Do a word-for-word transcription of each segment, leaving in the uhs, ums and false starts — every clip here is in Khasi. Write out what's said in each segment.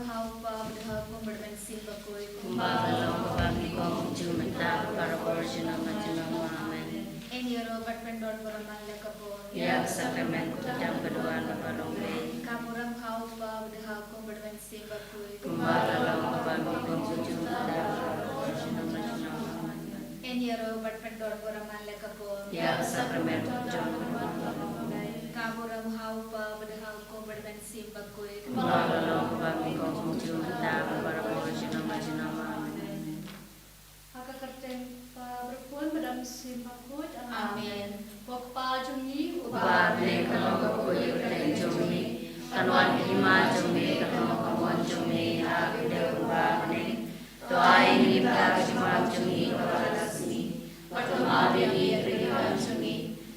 Ha u Kpa bad ha u Khun bad ha u Mynsiem Bakhuid. Kumba ka long kaba nyngkong, kumjuh mynta, bad barabor junom junom. Amen. Yn ïaroh bad pyndon burom man la ka bor. Ïa ka sakramen ka jingpynduh bad ka long beit. Ka burom ha u Kpa bad ha u Khun bad ha u Mynsiem Bakhuid. Kumba ka long kaba nyngkong, kumjuh mynta, bad barabor junom junom. Amen. Yn ïaroh bad pyndon burom man la ka bor. Ïa ka sakramen ka jingpynduh bad ka long beit. Ka burom ha u Kpa bad ha u Khun bad ha u Mynsiem Bakhuid. Kumba ka long kaba nyngkong, kumjuh mynta, bad barabor junom junom. Amen. Ha ka kyrteng u Kpa bad u Khun bad u Mynsiem Bakhuid. Amen. Ko Kpa jong ngi uba ha bneng, ka long ka kyrteng jong me, kan wan ka hima jong me, kan long ka mon jong me ha ka khyndew kumba ha bneng. To ai ngi mynta ka jingbam jong ngi kaba ha la ka sngi. Bad to map ïa ngi ki kyrdan jong ngi,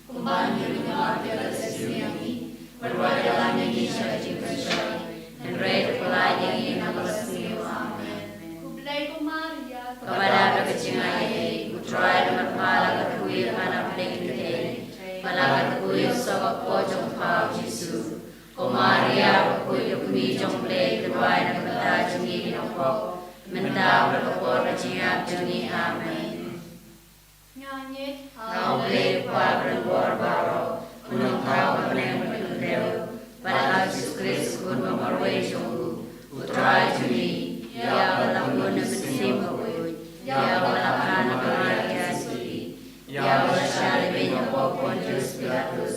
kumba ngi ruh ngi map ïa ki kiba sngewsih ïa ngi. Bad wat ïalam ïa ngi sha ka jingpynshoi, hynrei to pyllait ïa ngi na kaba sniew. Amen. Khublei ko Maria, kaba dap da ka jingaiei, U Trai u don bad pha, la ka dei ka kmie ha pdeng ki kmie, bad la ka dei ka soh ka kpoh jong pha u Jisu. Ko Maria bakhuid, ka kmie jong U Blei, to duwai na ka bynta jong ngi ki nongpop, mynta bad ha ka por ka jingïap jong ngi. Amen. Nga ngeit ha U Blei u Kpa ba donbor baroh, u Nongthaw ba bneng bad ka khyndew, bad ha U Jisu Khrist u Khun ba marwei jong u, U Trai jong ngi, ïa uba la bun na u Mynsiem Bakhuid, ïa uba la kha na ka Maria Joseph, ïa uba la shah lehbeiñ ha u Pontius Pilatus,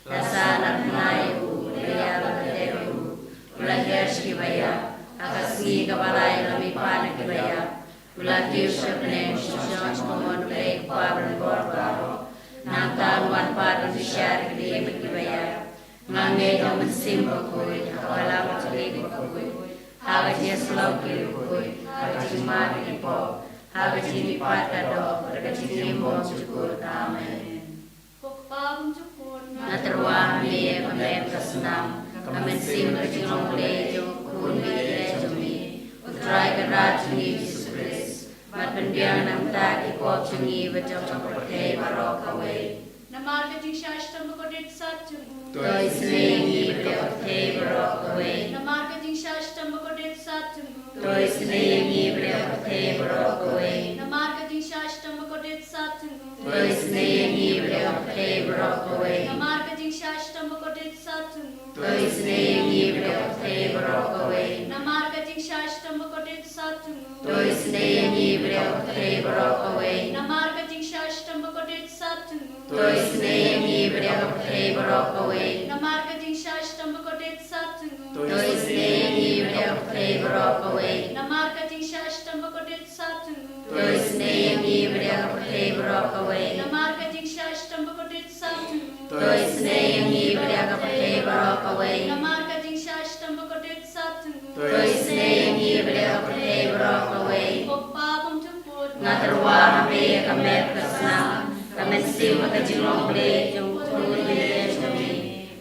la sah na khynnah ïa u, la ïap bad la teh ruh, u la hiar sha kiba ïap, ha ka sngi kaba lai u la mihpat na kiba ïap, u la kiew sha bneng, u shong sha ka mon U Blei u Kpa ba donbor baroh. Nangta un wan pat ban bishar ïa ki dei bad kiba ïap. Nga ngeit ha U Mynsiem Bakhuid, ha ka Balang Katholik bakhuid, ha ka jingïasyllok ki riewkhuid, ha ka jingmap ïa ki pop, ha ka jingmihpat ka doh, bad ha ka jingim bymjukut. Amen. Ko Kpa bymjukut, nga tyrwa ha me ïa ka met ka snam, ka mynsiem bad ka jinglong Blei jong U Khun baieit jong me, U Trai Kynrad jong ngi U Jisu Khrist, bad pynbiang na ka bynta ki pop jong ngi bad jong ka pyrthei baroh kawei. Namar ka jingshah shitom bakordit sat jong u, to isynei ïa ngi bad ïa ka pyrthei baroh kawei. Namar ka jingshah shitom bakordit sat jong u, to isynei ïa ngi bad ïa ka pyrthei baroh kawei. Namar ka jingshah shitom bakordit sat jong u, to isynei ïa ngi bad ïa ka pyrthei baroh kawei. Namar ka jingshah shitom bakordit sat jong u, to isynei ïa ngi bad ïa ka pyrthei baroh kawei. Namar ka jingshah shitom bakordit sat jong u, to isynei ïa ngi bad ïa ka pyrthei baroh kawei. Namar ka jingshah shitom bakordit sat jong u, to isynei ïa ngi bad ïa ka pyrthei baroh kawei. Namar ka jingshah shitom bakordit sat jong u, to isynei ïa ngi bad ïa ka pyrthei baroh kawei. Namar ka jingshah shitom bakordit sat jong u, to isynei ïa ngi bad ïa ka pyrthei baroh kawei. Namar ka jingshah shitom bakordit sat jong u, to isynei ïa ngi bad ïa ka pyrthei baroh kawei. Namar ka jingshah shitom bakordit sat jong u, to isynei ïa ngi bad ïa ka pyrthei baroh kawei. Ko Kpa bymjukut, nga tyrwa ha me ïa ka met ka snam, ka mynsiem bad ka jinglong Blei jong U Khun baieit jong me,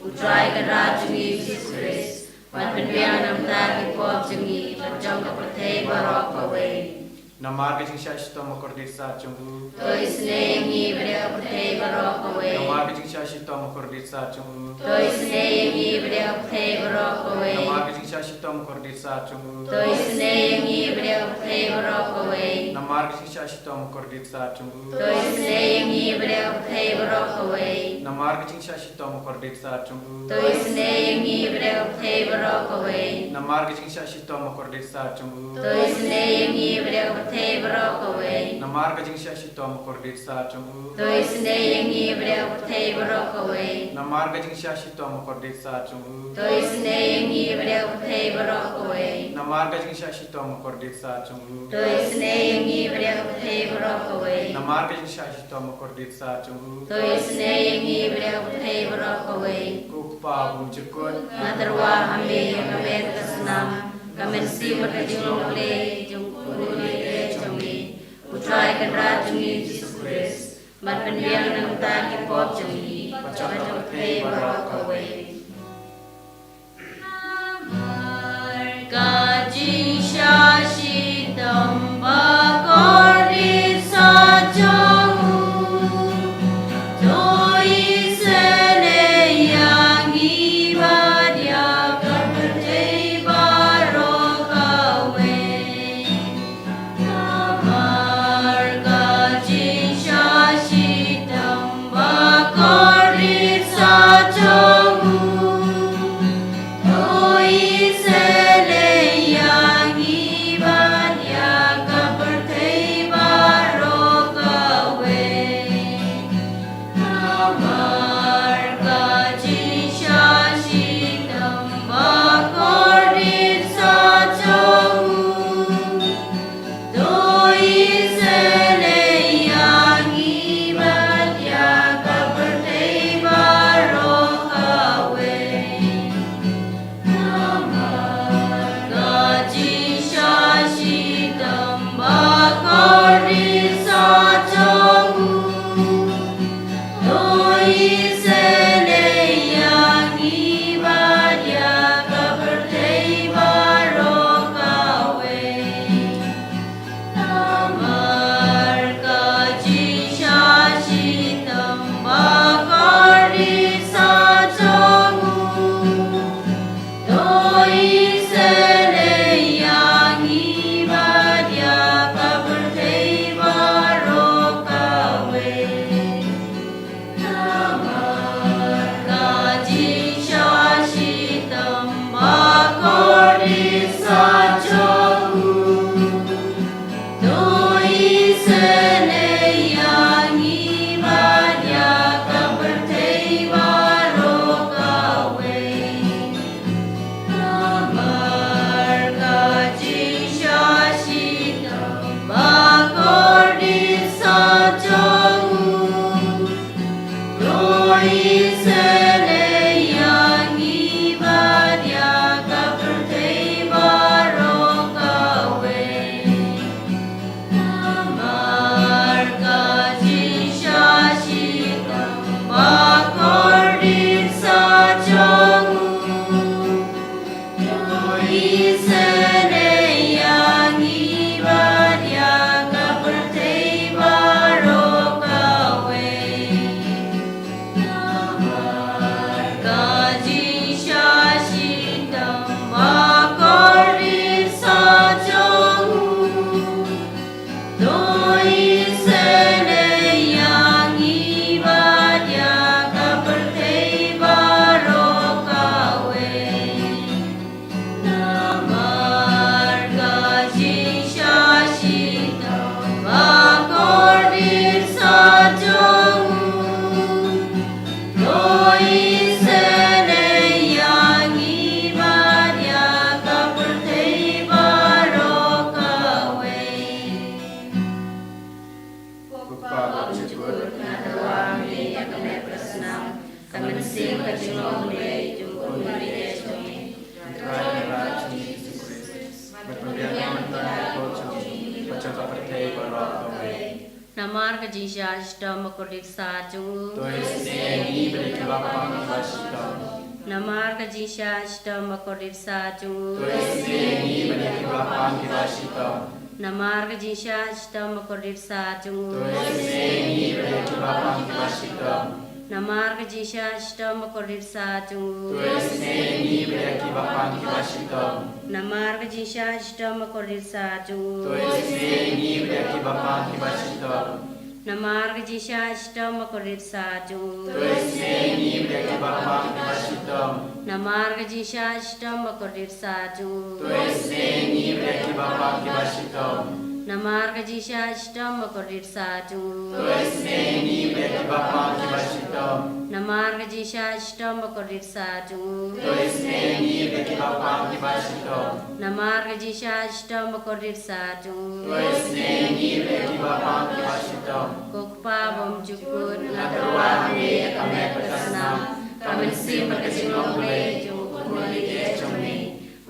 U Trai Kynrad jong ngi U Jisu Khrist, bad pynbiang na ka bynta ki pop jong ngi bad jong ka pyrthei baroh kawei. Namar ka jingshah shitom bakordit sat jong u, to isynei ïa ngi bad ïa ka pyrthei baroh kawei. Namar ka jingshah shitom bakordit sat jong u, to isynei ïa ngi bad ïa ka pyrthei baroh kawei. Namar ka jingshah shitom bakordit sat jong u, to isynei ïa ngi bad ïa ka pyrthei baroh kawei. Namar ka jingshah shitom bakordit sat jong u, to isynei ïa ngi bad ïa ka pyrthei baroh kawei. Namar ka jingshah shitom bakordit sat jong u, to isynei ïa ngi bad ïa ka pyrthei baroh kawei. Namar ka jingshah shitom bakordit sat jong u, to isynei ïa ngi bad ïa ka pyrthei baroh kawei. Namar ka jingshah shitom bakordit sat jong u, to isynei ïa ngi bad ïa ka pyrthei baroh kawei. Namar ka jingshah shitom bakordit sat jong u, to isynei ïa ngi bad ïa ka pyrthei baroh kawei. Namar ka jingshah shitom bakordit sat jong u, to isynei ïa ngi bad ïa ka pyrthei baroh kawei. Namar ka jingshah shitom bakordit sat jong u, to isynei ïa ngi bad ïa ka pyrthei baroh kawei. Ko Kpa bymjukut, nga tyrwa ha me ïa ka met ka snam, ka mynsiem bad ka jinglong Blei jong U Khun baieit jong me, U Trai Kynrad jong ngi U Jisu Khrist, bad pynbiang na ka bynta ki pop jong ngi bad jong ka pyrthei baroh kawei. Namar ka jingshah shitom bakordit sat jong u, to isynei ïa ngi bad ïa ka pyrthei baroh Ïa ngi bad ïa ka pyrthei baroh kawei. Namar ka jingshah shitom bakordit sah jong u. To isynei ïa ngi bad ïa ka pyrthei baroh kawei. Namar ka jingshah shitom bakordit sah jong u. To isynei ïa ngi bad ïa ka pyrthei baroh kawei. Ko Kpa bymjukut, nga tyrwa ha me ïa ka met ka snam, ka mynsiem, ka jinglong Blei jong u Khun Blei jong ngi, U Trai Kynrad jong ngi Jisu Khrist, ban pynbiang ïa ka bynta ka pop jong ngi bad jong ka pyrthei baroh kawei. Namar ka jingshah shitom bakordit sah jong u. To isynei ïa ngi bad ïa ki bapang kiba shitom. Namar ka jingshah shitom bakordit sah jong u. To isynei ïa ngi bad ïa ki bapang kiba shitom. Namar ka jingshah shitom bakordit sah jong u. To isynei ïa ngi bad ïa ki bapang kiba shitom. Namar ka jingshah shitom bakordit sah jong u. To isynei ïa ngi bad ïa ki bapang kiba shitom. Namar ka jingshah shitom bakordit sah jong u. To isynei ïa ngi bad ïa ki bapang kiba shitom. Namar ka jingshah shitom bakordit sah jong u. To isynei ïa ngi bad ïa ki bapang kiba shitom. Namar ka jingshah shitom bakordit sah jong u. To isynei ïa ngi bad ïa ki bapang kiba shitom. Namar ka jingshah shitom bakordit sah jong u. To isynei ïa ngi bad ïa ki bapang kiba shitom. Namar ka jingshah shitom bakordit sah jong u. To isynei ïa ngi bad ïa ki bapang kiba shitom. Namar ka jingshah shitom bakordit sah jong u. To isynei ïa ngi bad ïa ki bapang kiba shitom. Ko Kpa bymjukut, nga tyrwa ha me ïa ka met ka snam, ka mynsiem bad ka jinglong Blei jong u Khun Blei jong me,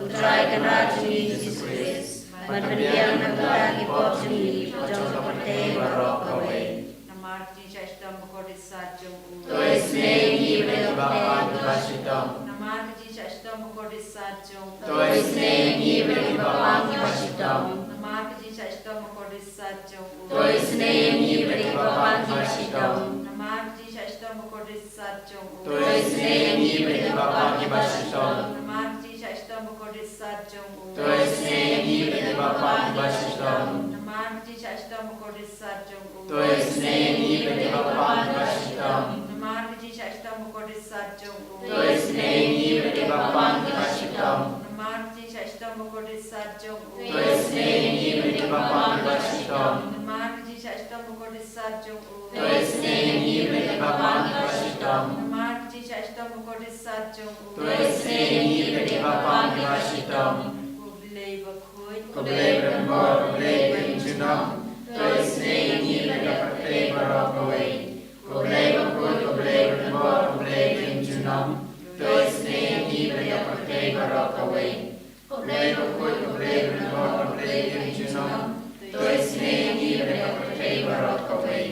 U Trai Kynrad jong ngi Jisu Khrist, ban pynbiang ïa ka bynta ki pop jong ngi bad jong ka pyrthei baroh kawei. Namar ka jingshah shitom bakordit sah jong u. To isynei ïa ngi bad ïa ki bapang kiba shitom. Namar ka jingshah shitom bakordit sah jong u. To isynei ïa ngi bad ïa ki bapang kiba shitom. Namar ka jingshah shitom bakordit sah jong u. To isynei ïa ngi bad ïa ki bapang kiba shitom. Namar ka jingshah shitom bakordit sah jong u. To isynei ïa ngi bad ïa ki bapang kiba shitom. Namar ka jingshah shitom bakordit sah jong u. To isynei ïa ngi bad ïa ki bapang kiba shitom. Namar ka jingshah shitom bakordit sah jong u. To isynei ïa ngi bad ïa ki bapang kiba shitom. Namar ka jingshah shitom bakordit sah jong u. To isynei ïa ngi bad ïa ki bapang kiba shitom. Namar ka jingshah shitom bakordit sah jong u. To isynei ïa ngi bad ïa ki bapang kiba shitom. Namar ka jingshah shitom bakordit sah jong u. To isynei ïa ngi bad ïa ki bapang kiba shitom. Namar ka jingshah shitom bakordit sah jong u. To isynei ïa ngi bad ïa ki bapang kiba shitom. Ko Blei bakhuid, ko Blei badonbor, ko Blei ba im junom. To isynei ïa ngi bad ïa ka pyrthei baroh kawei. Ko Blei bakhuid, ko Blei badonbor, ko Blei ba im junom. To isynei ïa ngi bad ïa ka pyrthei baroh kawei. Ko Blei bakhuid, ko Blei badonbor, ko Blei ba im junom. To isynei ïa ngi bad ïa ka pyrthei baroh kawei.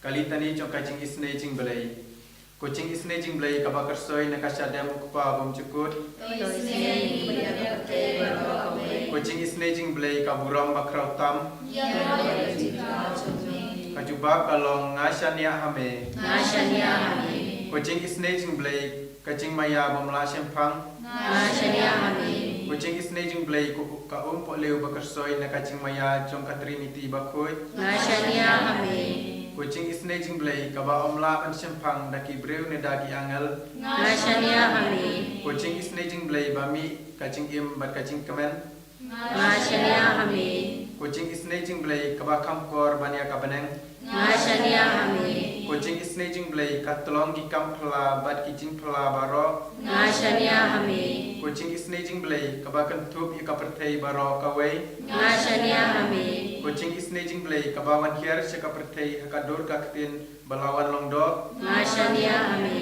Ka litani jong ka jingisynei jingblei. Ko jingisynei jingblei kaba kyrsoi na ka shadem u Kpa bymjukut. To isynei ïa ngi bad ïa ka pyrthei baroh kawei. Ko jingisynei jingblei ka burom bakhraw tam. Ïa ka jingkyrkhu jong me. Ka jubab ka long, nga shaniah ha me. Nga shaniah ha me. Ko jingisynei jingblei ka jingmaïa bym lah shemphang. Nga shaniah ha me. Ko jingisynei jingblei ko ka umpohliew ba kyrsoi na ka jingmaïa jong ka Trinity bakhuid. Nga shaniah ha me. Ko jingisynei jingblei kaba ym lah ban shemphang da ki briew ne da ki angel. Nga shaniah ha me. Ko jingisynei jingblei ba mih ka jingim bad ka jingkmen. Nga shaniah ha me. Ko jingisynei jingblei kaba kham kor ban ïa ka bneng. Nga shaniah ha me. Ko jingisynei jingblei ka tlong ki kam phylla bad ki jingphylla baroh. Nga shaniah ha me. Ko jingisynei jingblei kaba kynthup ïa ka pyrthei baroh kawei. Nga shaniah ha me. Ko jingisynei jingblei kaba wan hiar sha ka pyrthei ha ka dur ka ktien ba la wan long doh. Nga shaniah ha me.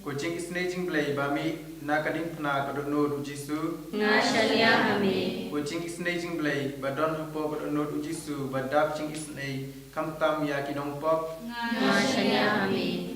Ko jingisynei jingblei ba mih na ka diengphna ka dohnud u Jisu. Nga shaniah ha me. Ko jingisynei jingblei ba don hapoh ka dohnud u Jisu ba dap jingisynei khamtam ïa ki nongpop. Nga shaniah ha me.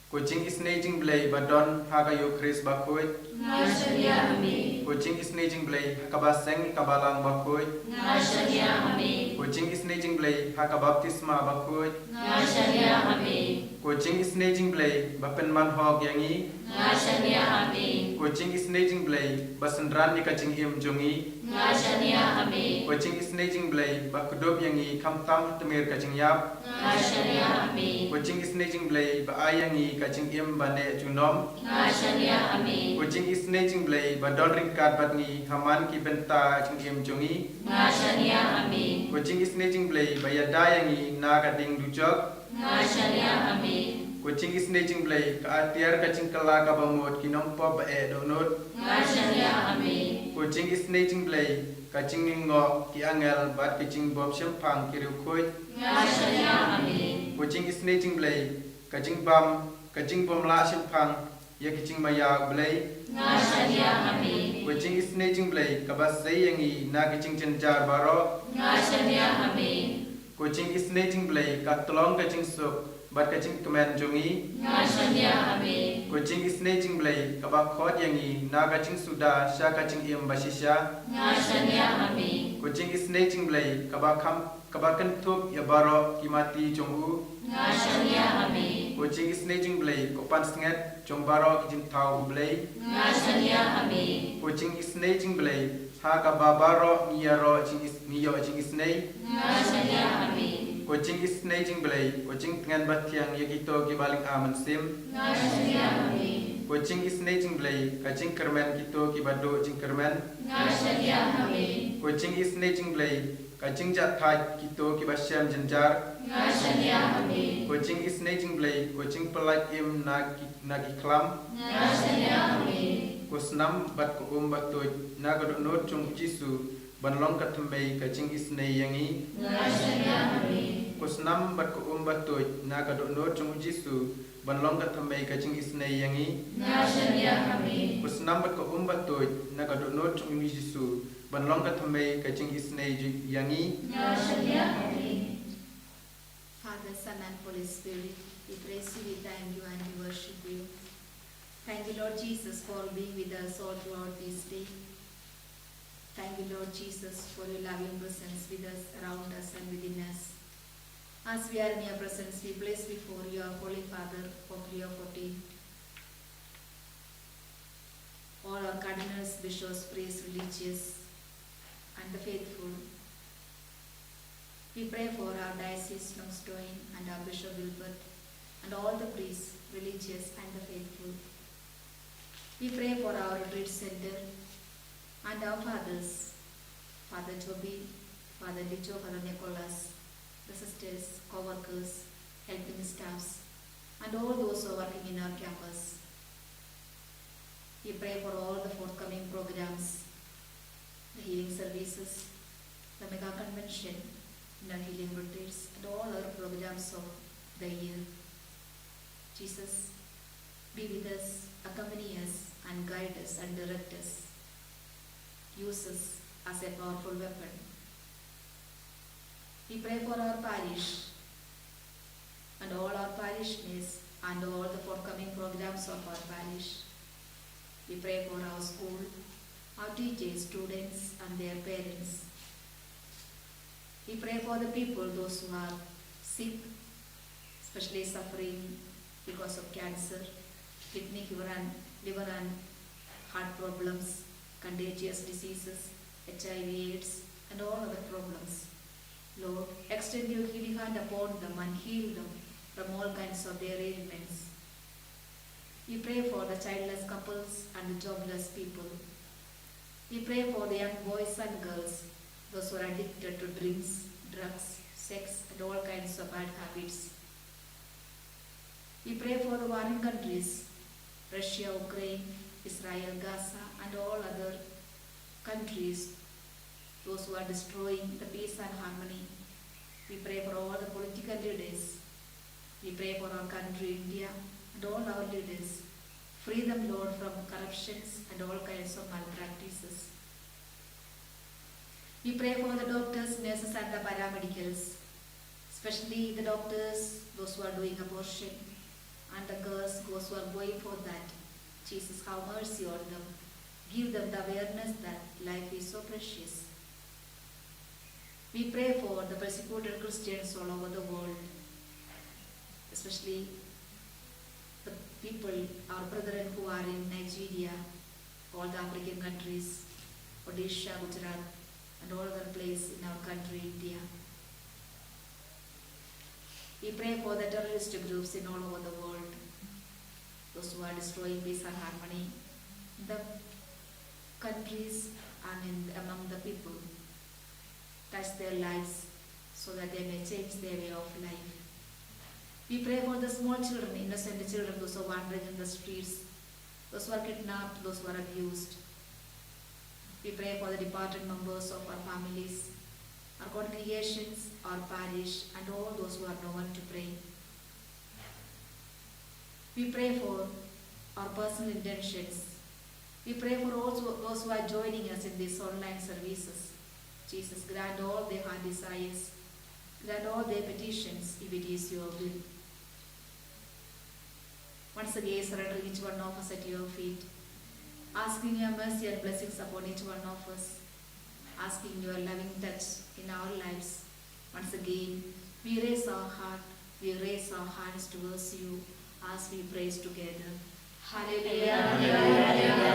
Ko jingisynei jingblei ba don ha ka Eukharist bakhuid. Nga shaniah ha me. Ko jingisynei jong U Blei ha kaba seng ka balang bakhuid. Nga shaniah ha me. Ko jingisynei jong U Blei ha ka baptisma bakhuid. Nga shaniah ha me. Ko jingisynei jong U Blei ba pynman hok ïa ngi. Nga shaniah ha me. Ko jingisynei jong U Blei ba synran ïa ka jingim jong ngi. Nga shaniah ha me. Ko jingisynei jong U Blei ba kdup ïa ngi khamtam ha tmier ka jingïap. Nga shaniah ha me. Ko jingisynei jong U Blei ba ai ïa ngi ka jingim ba neh junom. Nga shaniah ha me. Ko jingisynei jong U Blei ba don ryngkat bad ngi ha man ki bynta jingim jong ngi. Nga shaniah ha me. Ko jingisynei jong U Blei ba ïada ïa ngi na ka ding dujok. Nga shaniah ha me. Ko jingisynei jong U Blei ka atiar ka jingkylla kaba mut ki nongpop ba eh dohnud. Nga shaniah ha me. Ko jingisynei jong U Blei ka jingngoh ki angel bad ka jingbym shemphang ki riewkhuid. Nga shaniah ha me. Ko jingisynei jong U Blei ka jingbam ka jingbym lah shemphang ïa ka jingmaïa U Blei. Nga shaniah ha me. Ko jingisynei jong U Blei kaba sei ïa ngi na ka jingjynjar baroh. Nga shaniah ha me. Ko jingisynei jong U Blei ka tyllong ka jingsuk bad ka jingkmen jong ngi. Nga shaniah ha me. Ko jingisynei jong U Blei kaba khot ïa ngi na ka jingsuda sha ka jingim ba shisha. Nga shaniah ha me. Ko jingisynei jong U Blei kaba kham kaba kynthup ïa baroh ki mati jong u. Nga shaniah ha me. Ko jingisynei jong U Blei ko pansngiat jong baroh ki jingthaw U Blei. Nga shaniah ha me. Ko jingisynei jong U Blei ha kaba baroh ngi ïaroh jingis ngi ïoh jingisynei. Nga shaniah ha me. Ko jingisynei jong U Blei ko jingtngen bathiang ïa kito kiba lynga mynsiem. Nga shaniah ha me. Ko jingisynei jong U Blei ka jingkyrmen kito kiba duh jingkyrmen. Nga shaniah ha me. Ko jingisynei jong U Blei ka jingjah thait kito kiba shem jynjar. Nga shaniah ha me. Ko jingisynei jong U Blei ko jingpyllait im na ki na ki khlam. Nga shaniah ha me. Ko snam bad ko um ba tuid na ka dohnud jong U Jisu ban long ka thymmei ka jingisynei ïa ngi. Nga shaniah ha me. Ko snam bad ko um ba tuid na ka dohnud jong U Jisu ban long ka thymmei ka jingisynei ïa ngi. Nga shaniah ha me. Ko snam bad ko um ba tuid na ka dohnud jong U Jisu ban long ka thymmei ka jingisynei ïa ngi. Nga shaniah ha me. Father, Son, and Holy Spirit, we praise you, we thank you, and we worship you. Thank you, Lord Jesus, for being with us all throughout this day. Thank you, Lord Jesus, for your loving presence with us, around us, and within us. As we are in your presence, we place before you our Holy Father, Pope Leo fourteen, all our cardinals, bishops, priests, religious, and the faithful. We pray for our diocese, Nongstoin, and our Bishop Wilbert, and all the priests, religious, and the faithful. We pray for our retreat center and our fathers, Father Joby, Father Licho, Father Nicholas, the sisters, co-workers, helping staffs, and all those who are working in our campus. We pray for all the forthcoming programs, the healing services, the mega convention, inner healing retreats, and all other programs of the year. Jesus, be with us, accompany us, and guide us and direct us. Use us as a powerful weapon. We pray for our parish and all our parishioners and all the forthcoming programs of our parish. We pray for our school, our teachers, students, and their parents. We pray for the people, those who are sick, especially suffering because of cancer, kidney, liver, and liver and heart problems, contagious diseases, H I V, AIDS, and all other problems. Lord, extend your healing hand upon them and heal them from all kinds of their ailments. We pray for the childless couples and the jobless people. We pray for the young boys and girls, those who are addicted to drinks, drugs, sex, and all kinds of bad habits. We pray for the warring countries, Russia, Ukraine, Israel, Gaza, and all other countries, those who are destroying the peace and harmony. We pray for all the political leaders. We pray for our country, India, and all our leaders. Free them, Lord, from corruptions and all kinds of malpractices. We pray for the doctors, nurses, and the paramedicals, especially the doctors, those who are doing abortion, and the girls, those who are going for that. Jesus, have mercy on them. Give them the awareness that life is so precious. We pray for the persecuted Christians all over the world, especially the people, our brethren who are in Nigeria, all the African countries, Odisha, Gujarat, and all other places in our country, India. We pray for the terrorist groups in all over the world, those who are destroying peace and harmony in the countries and in, among the people. Touch their lives so that they may change their way of life. We pray for the small children, innocent children, those who are wandering in the streets, those who are kidnapped, those who are abused. We pray for the departed members of our families, our congregations, our parish, and all those who have no one to pray. We pray for our personal intentions. We pray for all those who are joining us in these online services. Jesus, grant all their heart desires. Grant all their petitions if it is your will. Once again, surrender each one of us at your feet, asking your mercy and blessings upon each one of us, asking your loving touch in our lives. Once again, we raise our heart, we raise our hands towards you as we praise together. Hallelujah.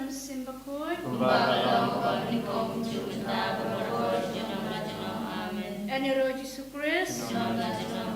Mynsiem Bakhuid. Kumba ka long, kumba ka nyngkong, kumjuh mynta, bad baroh junom la junom. Amen. Ïa u Jisu Khrist. Junom la junom.